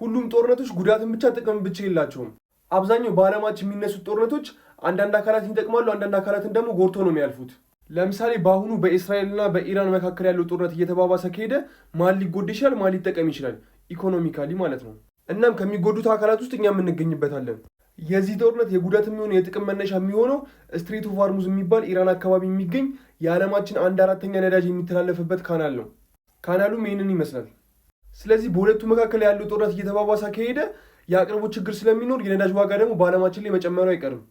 ሁሉም ጦርነቶች ጉዳትን ብቻ ጥቅም ብቻ የላቸውም። አብዛኛው በዓለማችን የሚነሱት ጦርነቶች አንዳንድ አካላትን ይጠቅማሉ፣ አንዳንድ አካላትን ደግሞ ጎድቶ ነው የሚያልፉት። ለምሳሌ በአሁኑ በእስራኤልና በኢራን መካከል ያለው ጦርነት እየተባባሰ ከሄደ ማን ሊጎዳ ይችላል? ማን ሊጠቀም ይችላል? Economically ማለት ነው። እናም ከሚጎዱት አካላት ውስጥ እኛም እንገኝበታለን። የዚህ ጦርነት የጉዳት የሚሆን የጥቅም መነሻ የሚሆነው Strait of Hormuz የሚባል ኢራን አካባቢ የሚገኝ የዓለማችን አንድ አራተኛ ነዳጅ የሚተላለፍበት canal ነው። Canal ኡም ይህንን ይመስላል። ስለዚህ በሁለቱ መካከል ያለው ጦርነት እየተባባሰ ከሄደ የአቅርቦት ችግር ስለሚኖር የነዳጅ ዋጋ ደግሞ በዓለማችን ላይ መጨመሩ አይቀርም።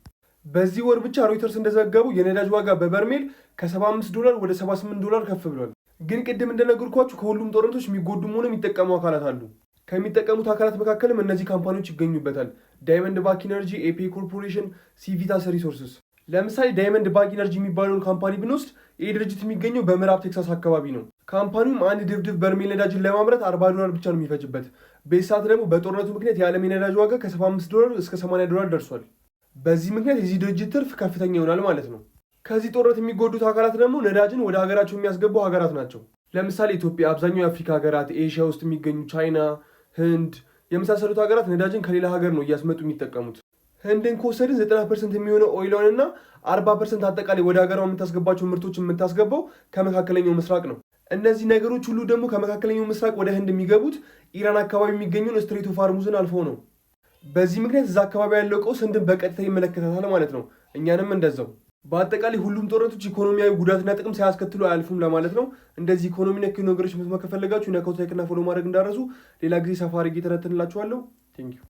በዚህ ወር ብቻ ሮይተርስ እንደዘገቡ የነዳጅ ዋጋ በበርሜል ከ75 ዶላር ወደ 78 ዶላር ከፍ ብሏል። ግን ቅድም እንደነገርኳችሁ ከሁሉም ጦርነቶች የሚጎዱም ሆነ የሚጠቀሙ አካላት አሉ። ከሚጠቀሙት አካላት መካከልም እነዚህ company ዎች ይገኙበታል። Diamondback Energy፣ APA Corporation፣ Civitas Resources። ለምሳሌ Diamondback Energy የሚባለውን company ብንወስድ ይህ ድርጅት የሚገኘው በምዕራብ ቴክሳስ አካባቢ ነው። Company ውም አንድ ድፍድፍ በርሜል ነዳጅን ለማምረት 40 ዶላር ብቻ ነው የሚፈጅበት። በዚህ ሰዓት ደግሞ በጦርነቱ ምክንያት የዓለም የነዳጅ ዋጋ ከ75 ዶላር እስከ 80 ዶላር ደርሷል። በዚህ ምክንያት የዚህ ድርጅት ትርፍ ከፍተኛ ይሆናል ማለት ነው። ከዚህ ጦርነት የሚጎዱት አካላት ደግሞ ነዳጅን ወደ ሀገራቸው የሚያስገቡ ሀገራት ናቸው። ለምሳሌ ኢትዮጵያ፣ አብዛኛው የአፍሪካ ሀገራት፣ ኤሽያ ውስጥ የሚገኙ ቻይና፣ ህንድ የመሳሰሉት ሀገራት ነዳጅን ከሌላ ሀገር ነው እያስመጡ የሚጠቀሙት። ህንድን ከወሰድን 90% የሚሆነው oil ኧን እና 40% አጠቃላይ ወደ ሀገሯ የምታስገባቸው ምርቶች የምታስገባው ከመካከለኛው ምስራቅ ነው። እነዚህ ነገሮች ሁሉ ደግሞ ከመካከለኛው ምስራቅ ወደ ህንድ የሚገቡት ኢራን አካባቢ የሚገኘውን Strait of Hormuz ን አልፎ ነው። በዚህ ምክንያት እዛ አካባቢ ያለው ቀውስ ህንድን በቀጥታ ይመለከታታል ማለት ነው። እኛንም እንደዛው። በአጠቃላይ ሁሉም ጦርነቶች ኢኮኖሚያዊ ጉዳትና ጥቅም ሳያስከትሉ አያልፉም ለማለት ነው። እንደዚህ ኢኮኖሚ ነክ ነገሮች መስማት ከፈለጋችሁ ነካው like ና follow ማድረግ እንዳትረሱ። ሌላ ጊዜ ሰፋ አድርጌ ተነትንላችኋለሁ። Thank you.